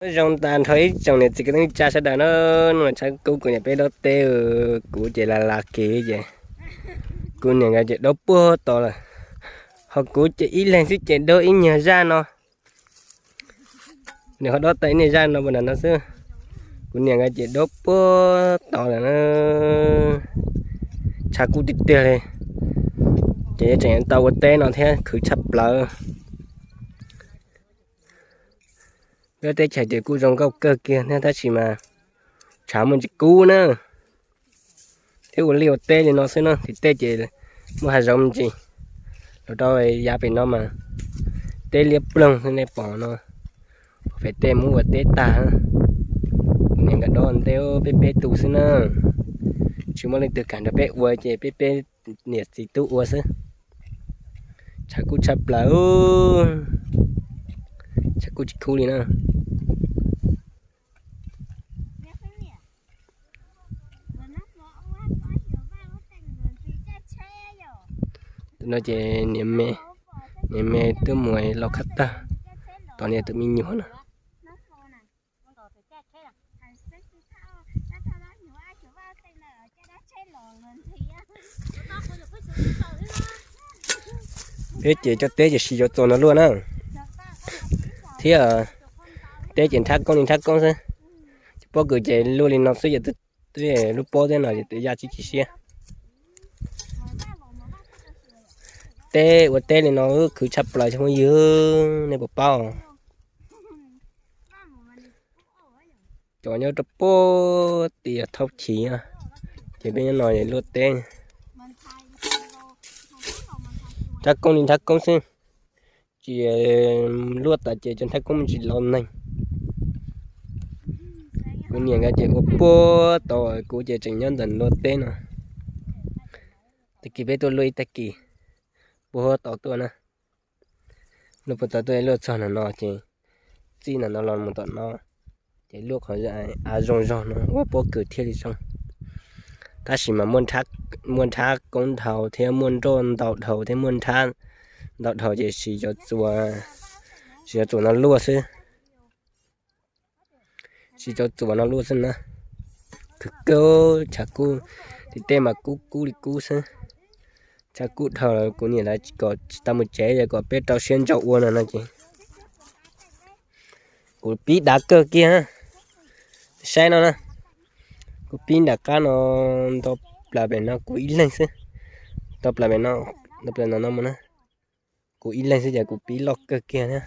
Nyob zoo tas nrho ib tsoom niam txiv kwv tij neej tsa sawv daws na, no tshav kub kuv niam peb dob teb, kuv ces la la kev ces kuv niam nkawd ces dob puag tod lawm, ho kuv ces ib leeg xwb ces dob ib nyuag zaj no. Nws ho dob tau ib nyuag zaj no puas nram no xwb. Kuv niam nkawd ces dob puag tod lawm na. Tshav kub tiag tiag li. Ces tseem tau ua teb no thiab khwv tshaj plaws. Peb teb chaws ces kuj zoo nkauj kawg kiag thiab tab sis mas tshav muaj ntsis kub na. Thiab ua liaj ua teb li no xwb na, tim tej ces muaj hav zoov me ntsis, los rau yav pem no mas teb liab ploog xwb nej pom no. Pem tej muab ua teb tag, kuv niam nkawd dob ntej peb peb tus xwb na. Tsis muaj leej twg kam nrog peb ua ces peb peb niam txiv tub ua xwb. Tshav kub tshaj plaws, tshav kub tsis kub li na. Tus no ces niam me, niam me twb mus lau khab tag, tos niam tus me nyuam no. Peb ces cov teb ces siv cov txuas no luaj na, thiab teb ces nrhab koob li nrhab koob xwb. Cov pob kws ces luaj li no xwb, twb lub pob thiab no ces twb yaj tsis ci siab. Teb ua teb li no khwv tshaj plaws cov phooj ywg, nej puas paub? Cov nyob rau puag tim Thauj Chim, ces peb nyob no luaj teb. Nrhab koob li nrhab koob xwb, tsis luaj tas ces cov nrhab koob tsis los neeg. Kuv niam nkawd ces ua puag tod, kuv ces tseem nyob ntawm luaj teb no. Tag kis peb tuaj luaj ib tag kis, puag tod tuaj na. Luaj puag tod tuaj luaj txog ntawm no ces txij ntawm no los mus tom no, ces luaj qhov av zoo zog no ua pob kws thiaj li zoo. Tab sis mas muaj nrhab koob dhau thiab muaj nroj ntau dhau thiab muaj nrhab ntau dhau ces siv cov txuas, siv cov txuas no luaj xwb. Siv cov txuas no luaj xwb na. Khwv kawg, tshav kub, tim tej mas kub kub li kub xwb. Tshav kub dhau lawm kuv niam lawv kom tsis tau mus tsev, kom peb rau siab ntso ua no no ces kuv pib dav kawg kiag. Saib no na, kuv pib nram qab no, nto plaws pem no kuv ib leeg xwb. Nto plaws pem no, nto plaws no no mus na, kuv ib leeg xwb ces kuv pib loj kawg kiag thiab.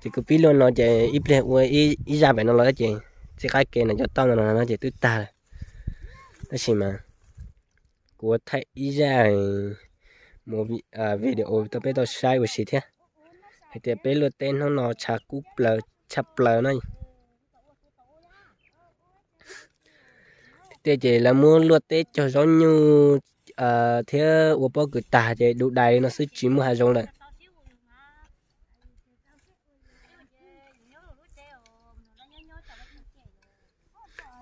Ces kuv pib luaj no ces ib pliag ua ib zaj pem no los ces txij qab ke no cov tauj no no ces twb tag lawm. Tab sis mas kuv ua thaij ib zaj mus video rau peb tau saib ua si thiab, hais tias peb luaj teb hnub no tshav kub plaws tshaj plaws na. Tej ces lawv muab luaj teb cog zaub nyuj thiab ua pob kws tag ces du dais li no xwb tsis muaj hav zoov lawm.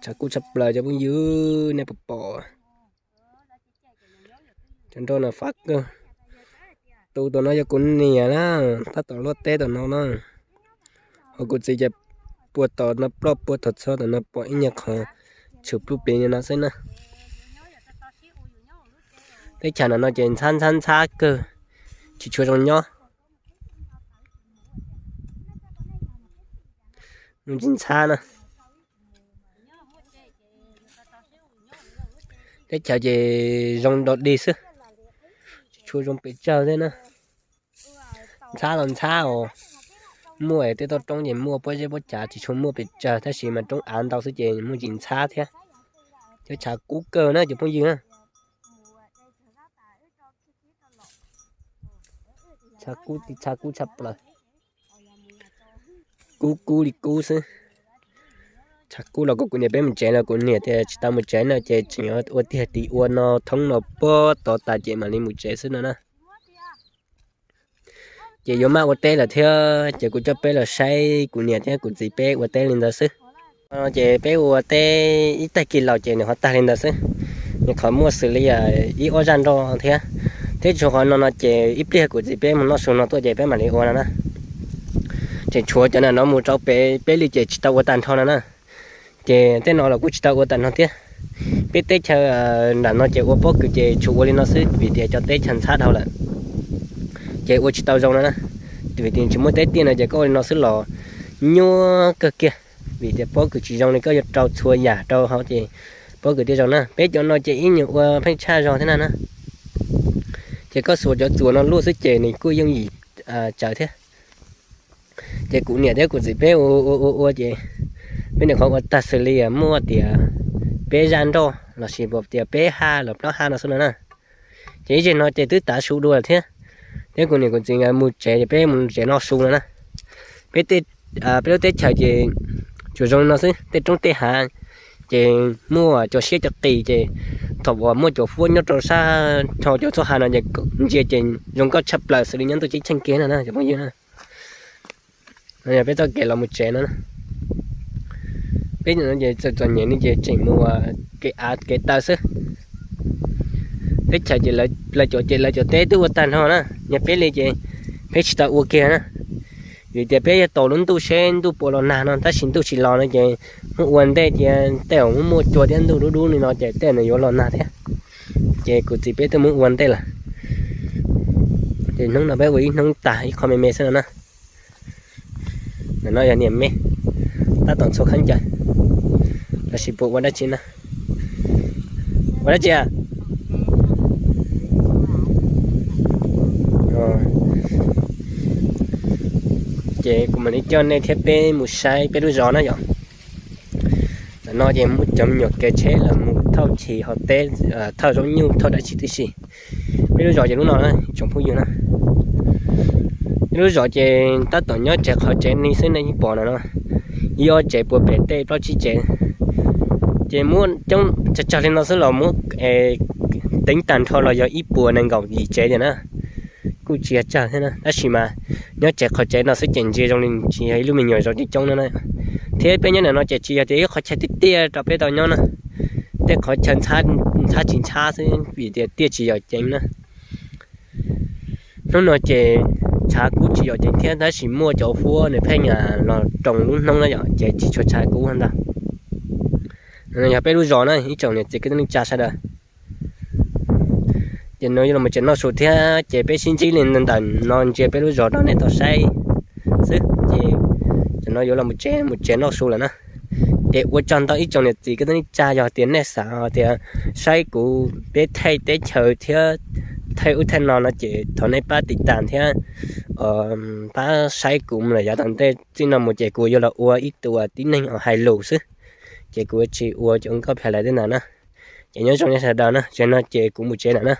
Tshav kub tshaj plaws cov phooj ywg, nej puas pom? Cov nroj no fab kawg. Tus tom no yog kuv niam na, tab tom luaj teb tom no na. Ho kuv txiv ces puag tom no ploj puag tom txog tom no pom ib nyuag qhov tshwm pluj plig li no xwb na. Teb chaws no no ces ntxhab ntxhab ntxhab kawg, tsis tshua zoo nyob. Ntxhab ntxhab na. Teb chaws ces zoo dog dig xwb, tsis tshua zoo pes tsawg thiab na. Ntxhab los ntxhab os, muaj tej toj roob ces muaj pob zeb pob cav tsis tshua muaj pes tsawg tab sis mas roob av ntau xwb ces muaj ntsis ntxhab thiab. Cov tshav kub kawg na cov phooj ywg na. Tshav kub, tshav kub tshaj plaws. Kub kub li kub xwb. Tshav kub los kuv niam peb mus tsev no, kuv niam tias tsis tau mus tsev no ces tseem ua tiag tiv ua no thoob no puag tod tas ces mam li mus tsev xwb no na. Ces yuav maj ua teb lawm thiab ces kuv coj peb los saib kuv niam thiab kuv txiv peb ua teb li ntawd xwb. Ces peb ua teb ib tag kis los ces nws ho tag li ntawd xwb. Nws qhov muaj xws li ib ob zaj nroj thiab, thiab tsuas qhov no no ces ib pliag kuv txiv peb mus noj su no tuaj ces peb mam li ua no na. Ces tshuav cov nram no mus rau pem peb li ces tsis tau ua tag nrho no na. Ces tej no los kuj tsis tau ua tag nrho thiab. Peb teb chaws nram no ces ua pob kws ces tshuav ua li no xwb vim tias cov teb chaws ntxhab dhau lawm, ces ua tsis tau zoo no na. Vim tias tsis muaj teb tiaj no ces koj ua li no xwb los nyuaj kawg kiag, vim tias pob kws tsis zoo li koj yuav rau txhua yam rau hauv ces pob kws thiaj zoo na. Peb cov no ces ib nyuag ua pheej tshaj zog thiab na na. Ces koj xuas cov txuas no luaj xwb ces nws kuj yooj yim tsawv thiab. Ces kuv niam thiab kuv txiv peb ua ua ua ua ces peb nyuam qhuav ua tag xws li muaj tias peb zaj nroj lossis tias peb ha los plaub ha no xwb no na. Ces ib zeg no ces twb tav su dua lawm thiab. Thiab kuv niam kuv txiv nkawd mus tsev ces peb mus tsev noj su no na. Peb tej, peb lub teb chaws ces tsuas zoo li no xwb, tej roob tej hav ces muaj cov siab cov qis ces thaum uas muaj cov huab nyob rau sab ho cov txoj hav no ces ntsia ces zoo nkauj tshaj plaws xws li nyob ntuj ceeb tsheej kiag no na cov phooj ywg na. Yog peb txoj kev los mus tsev no, peb ces txom nyem li ces tseem mus kev av kev taw xwb. Teb chaws ces lawv cov ces lawv cov teb twb ua tag nrho na, yog peb li ces peb tsis tau ua kiag na. Vim tias peb yuav tos lub ntuj seb ntuj puas los nag no, tab sis ntuj tsis los no ces muab ua ntej cia tej zaum muab muaj cua thiab ntuj dub dub li no ces tej zaum nws yuav los nag thiab. Ces kuv txiv peb twb muab ua ntej lawm. Ces hnub no peb ua ib hnub tag ib qho me me xwb no na. Ntawm no yog niam me, tab tom ntxhua khaub ncaws, tab sis puas ua dab tsi na? Ua dab tsi a? Ces kuv mam li coj nej thiab peb mus saib peb lub zos na yom. Ntawm no ces muaj cov me nyuam kev tsheb los mus thauj chiv hauv teb, thauj zaub nyuj thauj dab tsi tib si. Peb lub zos ces lub no na tsoom phooj ywg na. Peb lub zos ces tab tom nyob tsev qhov tsev ni xwb nej yeej pom no no, ib ob tsev puag pem tej plaub tsib tsev. Ces muab coob tsawg tsawg li no xwb los muab teev tag nrho los yog ib puas nees nkaum yim tsev tiag na. Kuj tsis yog tsawg thiab na, tab sis mas nyob tsev qhov tsev no xwb ces ntsia zoo li tsis yog ib lub me nyuam zos coob coob no na. Thiab peb nyob ntawm no ces tsis yog tias ib qhov chaw tiaj tiaj rau peb tau nyob na. Tej qhov chaw ntxhab tsis ntxhab xwb vim tias tiaj tsis yog ceev na. Hnub no ces tshav kub tsis yog ceev thiab tab sis muaj cov huab nws pheej los roos lub hnub na yom, ces tsis tshua tshav kub ntag. Yog peb lub zos na ib tsoom niam txiv kwv tij neej tsa sawv daws. Ces no yuav los mus tsev noj su thiab ces peb sib ntsib li ntawm no ntsia peb lub zos rau nej tau saib xwb ces no yuav los mus tsev mus tsev noj su lawm na. Ces ua tsaug ntau ib tsoom niam txiv kwv tij neej tsa, yog tias nej xav tias saib kuv peb thaij teb chaws thiab thaij ub thaij no no ces thov nej pab tiv tas thiab pab saib kuv mus lawm yav tom ntej txij no mus ces kuv yuav los ua ib tug tib neeg hais lus xwb, ces kuv tsis ua cov nkauj pha lawm tej ntawd na. Ces nyob zoo nej sawv daws na, tam no ces kuv mus tsev lawm na.